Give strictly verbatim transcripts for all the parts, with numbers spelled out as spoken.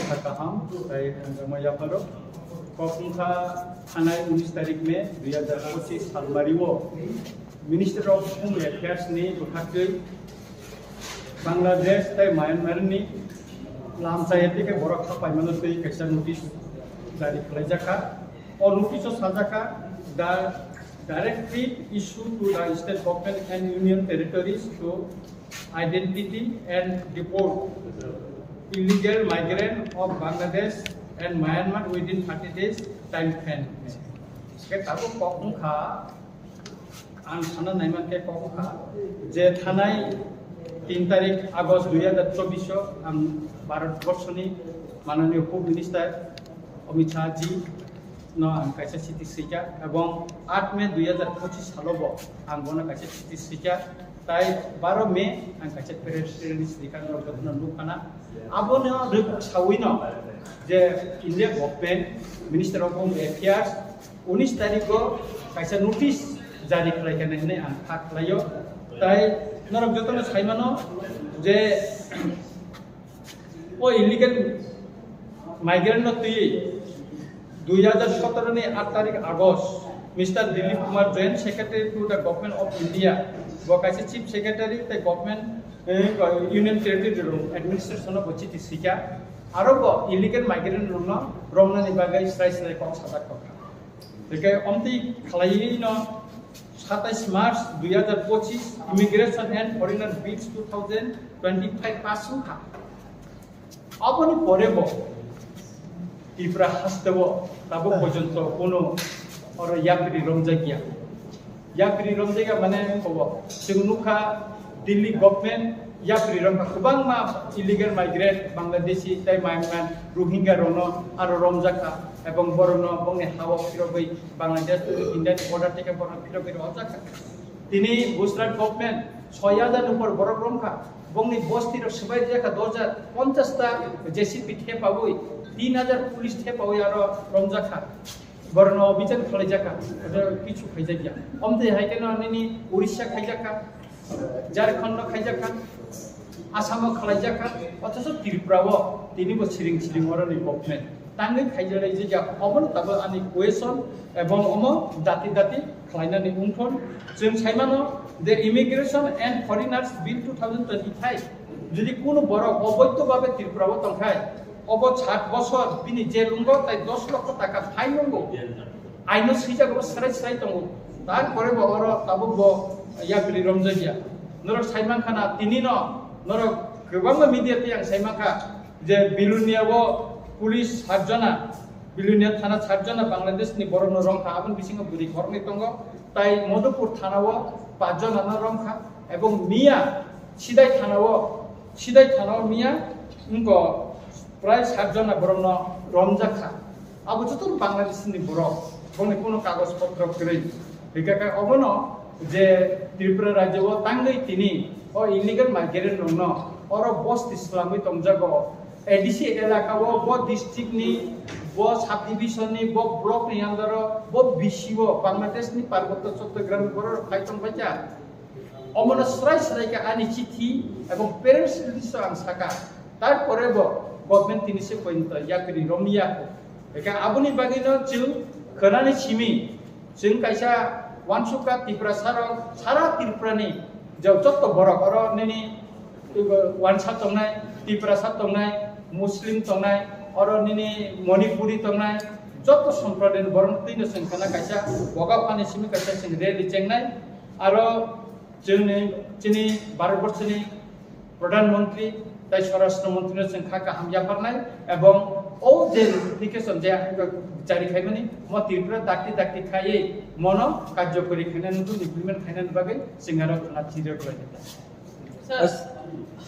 Kaham, tai ang jama yaparo. Kok wngkha thanai unis tarik May dui hajar pochis salmario Minister of Home Affairs ni bwkhaktwi Bangladesh tai Myanmar ni lamchaya tike borok kha paimano twi kaisa notice jari khlaijakha. O notice o sajakha, the directive issue to the state government and union territories to identity and deport illegal migrant of Bangladesh and Myanmar within thirty days time frame. Ke tabuk kok wngkha, ang sana naiman ke kok wngkha je thanai tin tarik August dui hajar chobbish o ang Bharat borshoni mananiyo Home Minister Amit Shah ji no ang kaisa chiti swikha, ebong aat May dui hajar pochis salo bo ang bono kaisa chiti swikha, tai baro May ang kaisa press release rikha, norok jotono nukhana. Abono rwk sawi no je India government, Minister of Home Affairs, unis tarik o kaisa notice jari khlai kha hinwi ang kha khlaio. Tai norok jotono saimano je o illegal migrant no twi dui hajar sotoro ni aat tarik August, Mister Dilip Kumar, Joint Secretary to the Government of India, bo kaisa Chief Secretary tei Government, eh, Union Territory rok administration o bo chiti swikha. Aro bo illegal migrant rokno romnani bagwi srai srai kok sajak tongkha. Hwnkhe omtwi khlaiwi no satais March dui hajar pochis Immigration and Foreigner Bills two thousand twenty-five pass wngkha. Aboni pore bo Tripura hasteo tabuk porjonto kono oro yapri romjakya. Yapri romjakya mane kobo chwng nukha Delhi government yapri romkha kwbangma illegal migrant Bangladeshi tei Myanmar Rohingya rokno aro romjakha ebong borokno bongni hao phirogwi Bangladesh tei India ni border teke borokno phirogwi romjakha. Tini Gujarat government soi hajar ni upor borok romkha. Bongni bosti rok swbai rijak kha dos hajar, ponchas ta J C B thepawi, tin hajar police thepawi aro romjak kha. Borokno obichan khlaijak kha, oro kichu khaijak ya. Omtwi hai kheno nini Orissa khaijak kha, Jharkhand no khaijak kha, Assam o khlaijak kha, othocho Tripura o tini bo siring siring oroni government. Tangwi khaijak lai jak ya, omono tabuk ani question ebong omo dati dati khlainani wngthon. Chwng saimano, the Immigration and Foreigners Bill two thousand twenty-five, jodi kuno borok oboidho babe Tripura o tongkhai, obo sat bosor bini jail wngo tai dos lokho taka fine wngo. Aino swijak bo srai srai tongo. Tarpore bo oro tabuk bo yapri romjakya. Norok saimankha na tini no, norok kwbangma media tei ang saimankha je Bilonia o police sat jona, Bilonia thana sat jona Bangladesh ni borok no romkha, aboni bisingo bwrwi khoroknwi tongo. Tai Madhupur thana o pach jona no romkha, ebong miya Sidai thana o, Sidai thana o miya wngko prai sat jona borok no romjak kha. Abo joto Bangladesh ni borok, bongni kuno kagoj potro kwrwi. Hingkha khe obono je Tripura rajyo o tangwi tini o illegal migrant rok no oro bosti swlamwi tongjago. A D C elaka o, bo district ni, bo subdivision ni, bo block ni under o, bo B C o, Bangladesh ni Parbatya Chattogram ni borok rok phai tong paikha. Omono srai srai khe ani chithi ebong press release o ang saka. Tarpore bo government tini se pointo yapri romya. Eka aboni bagwi no chwng khwnani simi. Chwng kaisa uansukha Tiprasa rok sara Tripura ni je jotto borok oro nini wansa tongnai, Tiprasa tongnai, Muslim tongnai, oro nini Manipuri tongnai, jotto sompradayni borok twino chwng khwna kaisa boga phani simi kaisa chwng rally chengnai. Aro chwngni chini Bharat borchoni Pradhan Mantri tai Swarashtra Mantri no chwng kha kaham yapharnai, ebong o je notification je jari khaimani mo Tripura dakti dakti khaiwi mono karjokori khainani implement khainani bagwi chwng aro khwna chirok lai. Sir,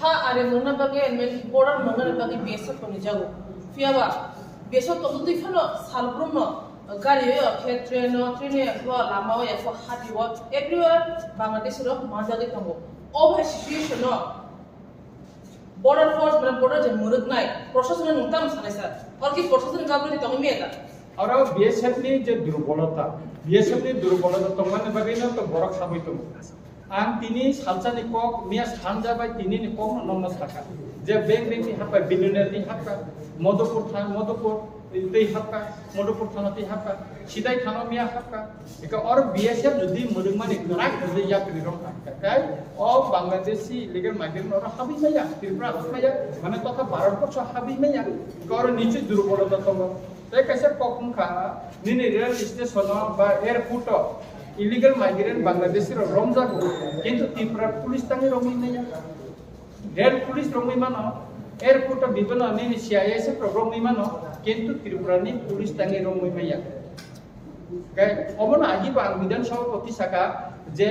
ha ari mungna bagwi and border mungna bagwi B S F ni jago. Phiyaba B S F to twi phano salbrum no gari yo khe train no, train yo khe lama o ya khe hadi o everywhere Bangladesh rok manjagwi tongo. O hai situation no border force, border je muruk nai, proshashan no nung tam sanai sir. Or ki proshashan gabri tongwi meda. Aro B S F ni je durbolota, B S F ni durbolota tongmani bagwi no to borok sabwi tongo. Ang tini salsani kok, miya sanja bai tini ni kok no nokno saka. Je bank bank ti hapka, billionaire ti hapka, Madhupur tha-, Madhupur tei hapka, Madhupur thana tei hapka, Sidai thana miya hapka. Eka or B S F jodi murung mani krak jodi yapri rok hapka. Kai o Bangladeshi illegal migrant oro habwi maya, Tripura habwi maya, mane totha Bharat borsho habwi maya. Eka oro nichoi durbolota tongo. Tei kaisa kok wngkha, nini rail station o ba airport o illegal migrant Bangladeshi rok romjago, kintu Tripura police tangwi romwi maya. Rail police romwi mano, airport o bibano nini C I S F rok romwi mano, kintu Tripura ni police tangwi romwi maya. Kai omono agi bo ang Bidhan Sabhapati saka je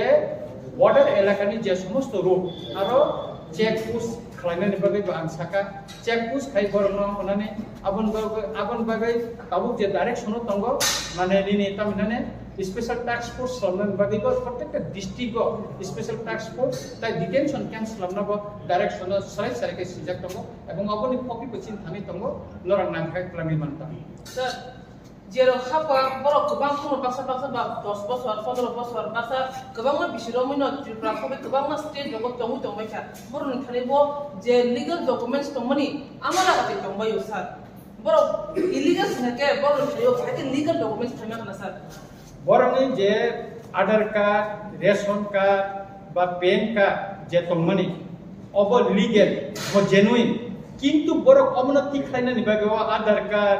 border elakani je somosto road aro check post khlainani bagwi bo ang saka. Check post khai borokno hwnani aboni bagwi, aboni bagwi tabuk je direction o tongo, mane nini tamhinani special task force swnamnani bagwi bo protected district o special task force tai detention camp swnamna bo direction o swrai swrai khe swijak tongo, ebong aboni copy bo chini thani tongo, norok nangkha kwlangwi mantha. Sir, jerok hapha borok kwbang kheno baksa baksa ba dos bosor, pondro bosor, baksa kwbangma bisi romwi no Tripura khobwi kwbangma state rogo tongwi tongbaikha. Borokni thani bo je legal documents tongmani amara bai tongbaio, sir. Borok illegal sina khe borokni thani bo bahai khe legal documents thaima khna, sir. Borokni je Aadhaar card, ration card ba PAN card je tongmani, obo legal, obo genuine. Kintu borok omono tikhlainani bagwi o Aadhaar card,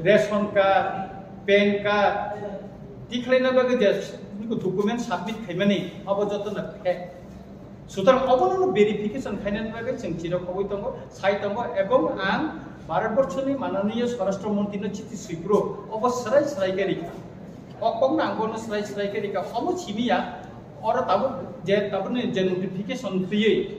ration card, PAN card tikhlaina bagwi je document submit khaimani, obo jotono fake. Sutarang obono verification khainani bagwi chwng chirok khobwi tongo, sai tongo, ebong ang Bharat Borshoni mananiya Swarashtra Montrino chiti swiphuru obo swrai swrai khe rikha. O kokno ang bono swrai swrai khe rikha, omo simiya, oro tabuk je tabukni je notification thwiwi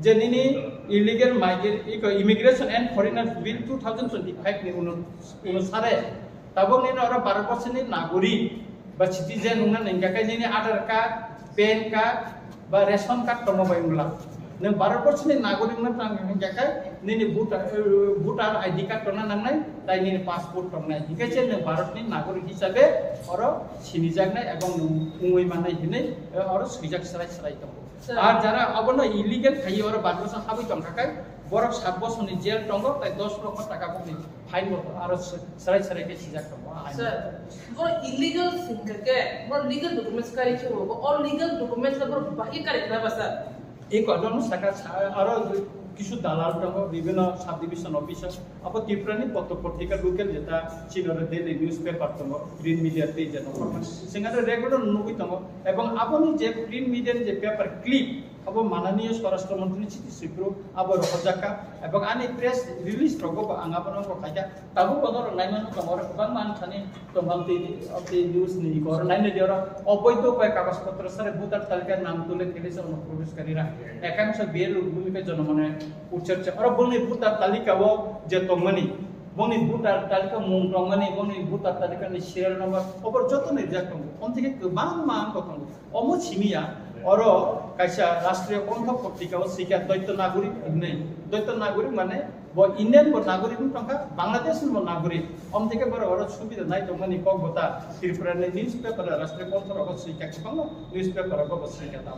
je nini illegal migrant, iko Immigration and Foreigners Bill two thousand twenty-five ni unu-, unusare tabuk nini oro Bharat Borshoni nagorik ba citizen wngna nangya khe nini Aadhaar card, PAN card ba ration card tongma bai wngla. Nwng Bharat Borshoni nagorik wngna tang hingya khe nini voter, eh, voter I D card tongna nangnai, tai nini passport tongnai. Hingke je nwng Bharatni nagorik hisabe oro sinijaknai ebong nwng wngwi mannai hinwi, eh, oro swijak swrai swrai tongo. Sir. Ar jara obono illegal khaiwi oro Bharat Borso habwi tongkha khe borok sat bosorni jail tongo, tai dos lokho taka bokni fine bo aro swrai swrai khe sijak tongo. Sir, borok illegal singkha khe, borok legal documents kari khe bo, o legal documents no borok bahai kari khna ba, sir? Ei kotorno saka sa-, aro kisu dalal tongo, bibhinno subdivision officer, abo Tripurani potro potrika local jeta chini oro daily newspaper tongo, print media tei jeta tongo. Singare regular nugwi tongo, ebong aboni je print media ni je paper clip, abo mananiya Swarashtra Montri ni chiti swiphuru abo rohorjakha, ebong ani press release rogo bo ang abono wngkha khaikha. Tabuk bo norok naimano tongo, oro kwbangma ang thani tongmani twi, twi news ni iko oro naina di oro oboido bai kagoj potro sare voter talika nam tule kele se ono probesh karira. Ekangsho B L O bhumika jonomone ucharcha. Oro bongni voter talika o je tongmani, bongni voter talika mung tongmani, bongni voter talika ni serial number, obor joto ni rijak tongo. Om thike kwbangma ang tongo. Omo simiya, oro kaisa Rashtriya Kontha Patrika o swikha Doito Nagorik hinwi. Doito Nagorik mane bo Indian bo nagorik wng tongkha, Bangladesh ni bo nagorik. Om thike borok oro subida nai tongmani kok bo ta Tripura ni newspaper Rashtriya Kontha rogo swikha, kwbangma newspaper rogo bo swikha ta.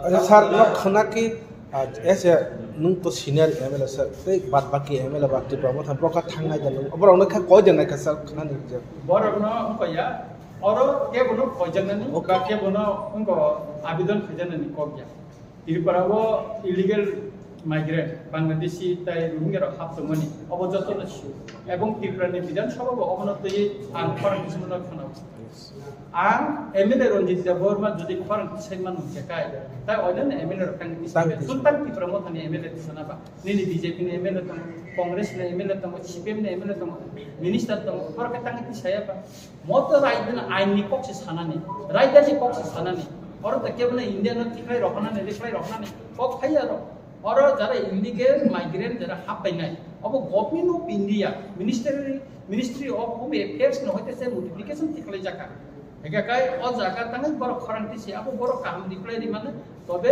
Acha sir, nok khna ki, ah, as a, nwng to senior M L A sir, tei bad baki M L A ba Tripura motha borok kha thangnai da nwng, borok no kha koi da nai kha sir, khna ni je. Borok no wngkha ya, oro kebo no koijaknani, okay, ba kebo no wngkha abidon khaijaknani kok ya. Tripura o illegal migrant, Bangladeshi tai Rohingya rok hap tongmani, obo joto no sio. Ebong Tripura ni Bidhan Sabha bo obono twi ang khorang kisamano khwnao. Ang M L A Ranjit Debbarma jodi khorang tisai mano hingkhe kai, tai oinoni M L A rok tangwi tisai. Tangwi tisai. Sultan Tripura mothani M L A tisana ba, nini B J P ni M L A tongo, Congress ni M L A tongo, C P M ni M L A tongo, minister tongo, borok khe tangwi tisaya ba. Moto raidani ain ni kok se sanani, raidani kok se sanani. Oro ta kebo na India no tikhlai rohonani, rikhlai rohonani, kok phai aro. Oro jara illegal migrant jara hap painai, obo Government of India, Ministry, Ministry of Home Affairs no hoite se notification tikhlai jaka. Hingkhe kai o jaga tangwi borok khorang tisi, abo borok kaham reply rimano, tobe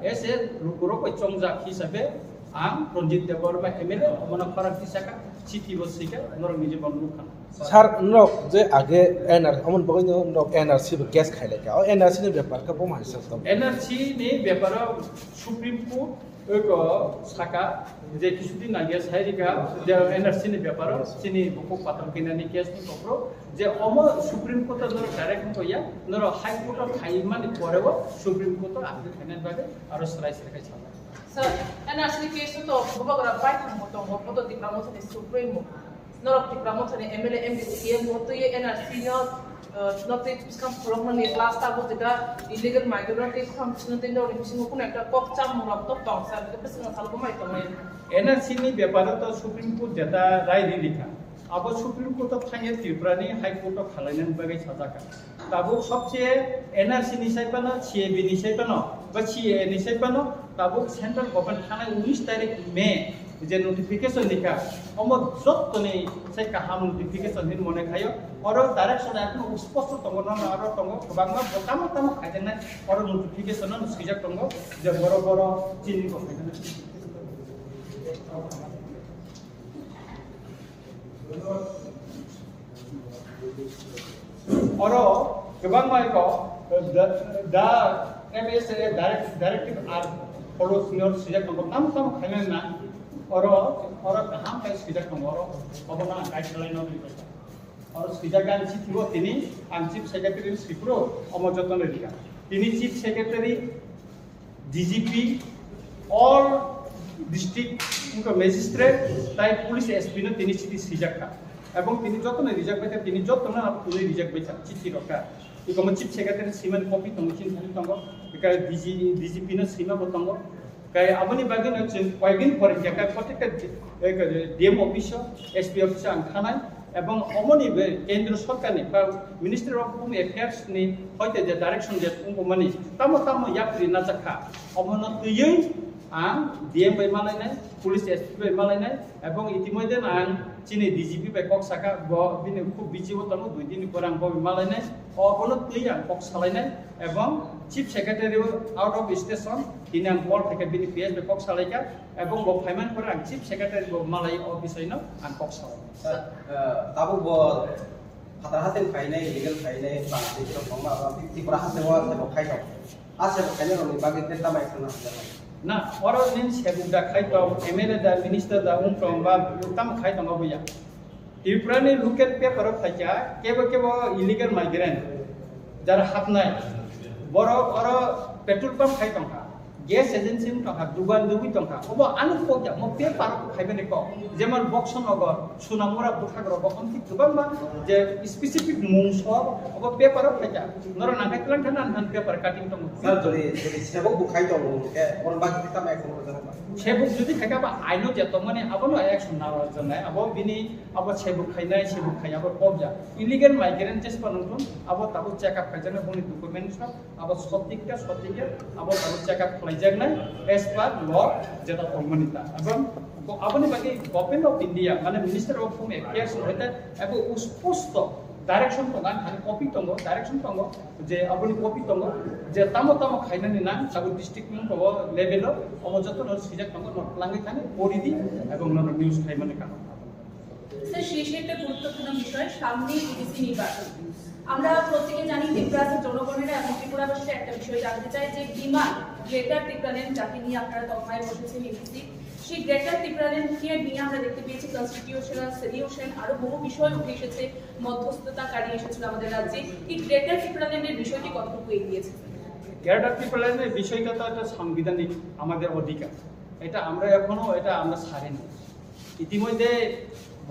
as a lukurok bai chongjak hisabe Ang Ranjit Debbarma M L A omono khorang tisaka, chithi bo sika, norok nije bon nukha. Sir, norok je age N R, amon bagwi no norok N R C bo case khailai kha. O N R C ni bepar khe bo hai sir tong. N R C ni beparo Supreme Court eko saka je kisudin age sai rika je N R C ni beparo chini buku patal kinani case ni kokro je omo Supreme Court o norok direct ko ya, norok High Court o khai mani pore o Supreme Court o appeal khainani bagwi aro slai slai khai sala. Sir, N R C ni case o to bubagra bai thangbo tongo, boto Tipra Motha ni Supreme Mo. Norok Tipra Motha ni M L A, M D C, M O twi N R C no, uh, no twi bwskang khulokmani last abo jeta illegal migrant rok tei kham sino tei norok ni bisingo kuno ekta kok cham murok to tong sir, bwskango salbo mai tongnai. N R C ni beparo to Supreme Court jeta rai ri rikha. Abo Supreme Court o thangya Tripura ni High Court o khalainani bagwi sajak kha. Tabuk sobse N R C ni sai phano, C A B ni sai phano, ba C A A ni sai phano, tabuk central government thanai unis tarik May je notification ni kha, omo jottoni sai kaham notification hin mone khayo, oro direction ekno usposto tongo, nono aro tongo, kwbangma bo tamo tamo khaijaknai, oro notification no swijak tongo, je boro boro chini bo khaijaknai. Oro kwbangma eko, the, the M S A direct, directive are follows ni oro swijak tongo, tamo tamo khainani na, oro, oro kaham khe swijak tongo, oro obono ang guide khlaina nugwi tongo. Oro swijak ang chithi bo tini ang Chief Secretary ni sipro omo jotono rikha. Tini Chief Secretary, D G P, all district wngkha magistrate tai police S P no tini chithi swijak kha. Ebong tini jotono rijak bai kha, tini jotono abo tini rijak bai kha, chithi rok kha. Ikomo Chief Secretary swimani copy tongo, chini thani tongo, eka D G, D G P no swima bo tongo. Kai aboni bagwi no chwng koyekdin pore khe kai protekta D M office o, S P office o ang thanai. Ebong omoni be kendro sorkar ni ba Ministry of Home Affairs ni hoite je direction je wngmani tamo tamo yapri najak kha, omono twiwi ang D M bai malainai, police S P bai malainai, ebong itimodhe ang chini D G P bai kok saka, bo bini khub busy o tongo, dui din ni pore ang bo bai malainai, obono twi ang kok salainai, ebong Chief Secretary out of station tini ang call khaikha, bini P S bai kok salaikha, ebong bo phaimani pore ang Chief Secretary bo malai o bisai no ang kok salainai. Sir, eh, tabuk bo Phatar haste phainai, illegal phainai, Bangladesh rok tongma, abo Tripura haste o haste bo khai tong. Haste bo khainai rokni bagwi khe tamo action hamjaknai? Na, oro nini sebuk da khai tong, M L A da, minister da wng tong, ba tamo khai tong abo ya. Tripura ni local paper o phaikha, kebo kebo illegal migrant, jara hapnai, borok oro petrol pump khai tongkha. Gas agency wng tongkha, dugan dugwi tongkha. Obo ano kok ya, mo paper o phaibani kok. Jemon Boxonagar, Sonamura bwkhak rok, bo omtwi kwbangma je specific mung so, obo paper o phaikha. Norok nangkhe tlang khe nan han paper cutting tongo. Sir, jodi, jodi sebok bo khai tongo, hwnkhe, bono bagwi khe tamo action rwjakma? Sebok jodi khai khe, abo aino je tongmani, abono action narwkjaknai. Abo bini, abo sebok khainai, sebok khai, abo kok ya. Illegal migrant jespa nungtong, abo tabuk check up khaijaknai, boni documents rok. Abo sotikta sotikya, abo tabuk check up khlaijaknai as per law jeta tongmani ta. Ebong go-, aboni bagwi Government of India, mane Minister of Home Affairs hoite abo usposto direction tongo, ani copy tongo, direction tongo, je aboni copy tongo, je tamo tamo khainani nang, tabuk district ni tongo level o, obo jotono swijak tongo, no twlangwi thani poridi ebong nono news khaimani kamo. Sir, শেষে একটা গুরুত্বপূর্ণ বিষয়, সামনে এডিসি নির্বাচন। আমরা প্রত্যেকে জানি ত্রিপুরার জনগণেরা এবং ত্রিপুরাবাসীরা একটা বিষয় জানতে চাই যে ডিমান্ড গ্রেটার টিপ্রাল্যান্ড যাকে নিয়ে আপনারা তকমায় বসেছেন এডিসি, সেই গ্রেটার টিপ্রাল্যান্ড নিয়ে নিয়ে আমরা দেখতে পেয়েছি কনস্টিটিউশনাল সলিউশন, আরো বহু বিষয় উঠে এসেছে, মধ্যস্থতাকারী এসেছিল আমাদের রাজ্যে। এই গ্রেটার টিপ্রাল্যান্ডের বিষয়টি কতটুকু এগিয়েছে? গ্রেটার টিপ্রাল্যান্ডের বিষয়টা তো একটা সাংবিধানিক আমাদের অধিকার, এটা আমরা এখনো, এটা আমরা ছাড়িনি। ইতিমধ্যে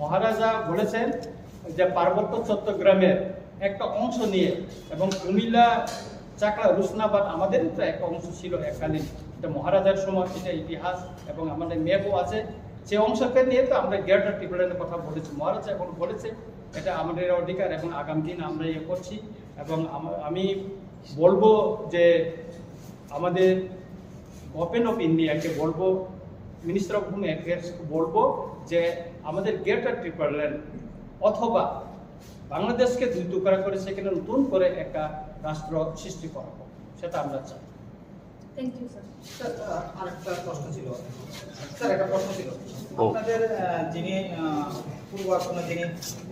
মহারাজা বলেছেন যে পার্বত্য চট্টগ্রামের একটা অংশ নিয়ে এবং কুমিল্লা, চাকলা, রুশনাবাদ আমাদেরই তো একটা অংশ ছিল এককালীন। এটা মহারাজার সময়, এটা ইতিহাস এবং আমাদের ম্যাপও আছে। সে অংশকে নিয়ে তো আমরা গ্রেটার টিপ্রাল্যান্ডের কথা বলেছি। মহারাজা এখন বলেছে এটা আমাদের অধিকার এবং আগামী দিন আমরা ইয়ে করছি। এবং আমা-, আমি বলবো যে আমাদের গভর্নমেন্ট অফ ইন্ডিয়াকে বলবো, মিনিস্টার অফ হোম অ্যাফেয়ার্সকে বলবো যে আমাদের গ্রেটার টিপ্রাল্যান্ড অথবা বাংলাদেশকে দুই টুকরা করে সেখানে নতুন করে একটা রাষ্ট্র সৃষ্টি করা হোক, সেটা আমরা চাই। Thank you, sir. স্যার, আহ, আরেকটা প্রশ্ন ছিল। স্যার, একটা প্রশ্ন ছিল। ও। আপনাদের, আহ, যিনি, আহ, পূর্ব আসনে যিনি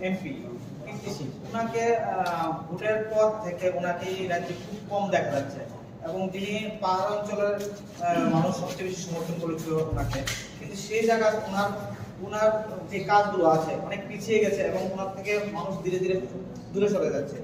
এমপি, কীর্তি সিং, ওনাকে, আহ, ভোটের পর থেকে ওনাকে এই রাজ্যে খুব কম দেখা যাচ্ছে। এবং যিনি পাহাড় অঞ্চলের, আহ, মানুষ সবচেয়ে বেশি সমর্থন করেছিল ওনাকে। কিন্তু সেই জায়গায় ওনার, ওনার যে কাজগুলো আছে, অনেক পিছিয়ে গেছে এবং ওনার থেকে মানুষ ধীরে ধীরে দূরে সরে যাচ্ছে।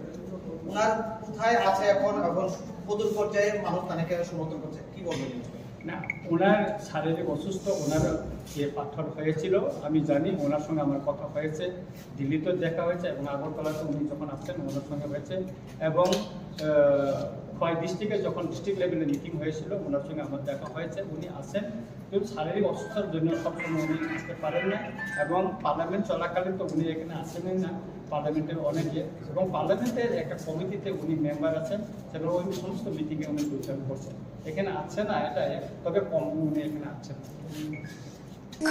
ওনার কোথায় আছে এখন, এখন কত পর্যায়ে মানুষ তাকে সমর্থন করছে, কি বলবেন? না, ওনার শারীরিক অসুস্থ, ওনার যে পাথর হয়েছিল, আমি জানি, ওনার সঙ্গে আমার কথা হয়েছে, দিল্লিতে দেখা হয়েছে এবং আগরতলাতে উনি যখন আসছেন, ওনার সঙ্গে হয়েছে। এবং আহ, খোয়াই ডিস্ট্রিক্টে যখন ডিস্ট্রিক্ট লেভেলে মিটিং হয়েছিল, ওনার সঙ্গে আমার দেখা হয়েছে, উনি আসেন। কিন্তু শারীরিক অসুস্থতার জন্য সবসময় উনি আসতে পারেন না। এবং পার্লামেন্ট চলাকালীন তো উনি এখানে আসেনই না, পার্লামেন্টের অনেক ইয়ে। এবং পার্লামেন্টের একটা কমিটিতে উনি মেম্বার আছেন, সেখানে ওই সমস্ত মিটিংয়ে উনি যোগদান করছেন। এখানে আসছে না এটা, তবে কম উনি এখানে আসছেন।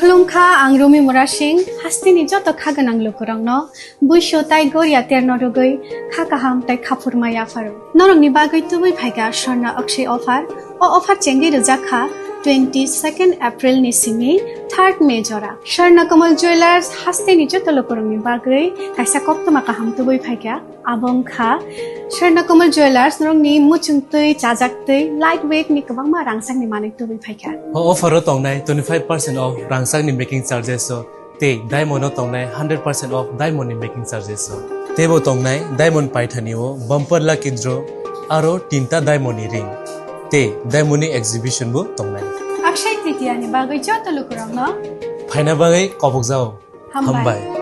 Khulumkha, ang Rumi Murasing, hasteni joto kha gwnang lukurokno buisu tai goria terno rwgwi kha kaham tai khaphurma yapharo. Norokni bagwi tubui phaikha Swarna Akshay offer. O offer chengwi rwjak kha twenty second April ni simi third May jora. Swarna Kamal Jewelers hasteni joto lukurokni bagwi kaisa koktwma kaham tubui phaikha. Abo wngkha Swarna Kamal Jewelers, norokni muchung twi, chajak twi, light weight ni kwbangma rangchakni manwi tubui phaikha. O offer o tongnai twenty five percent off rangchakni making charges o tei diamond o tongnai hundred percent off diamond ni making charges o. Teibo tongnai diamond paithani o bumper lucky draw aro tinta diamond ni ring tei diamond ni exhibition bo tongnai. Akshay Tritiya ni bagwi joto lukurokno phaina bagwi kobokjao. Hambai. Hambai.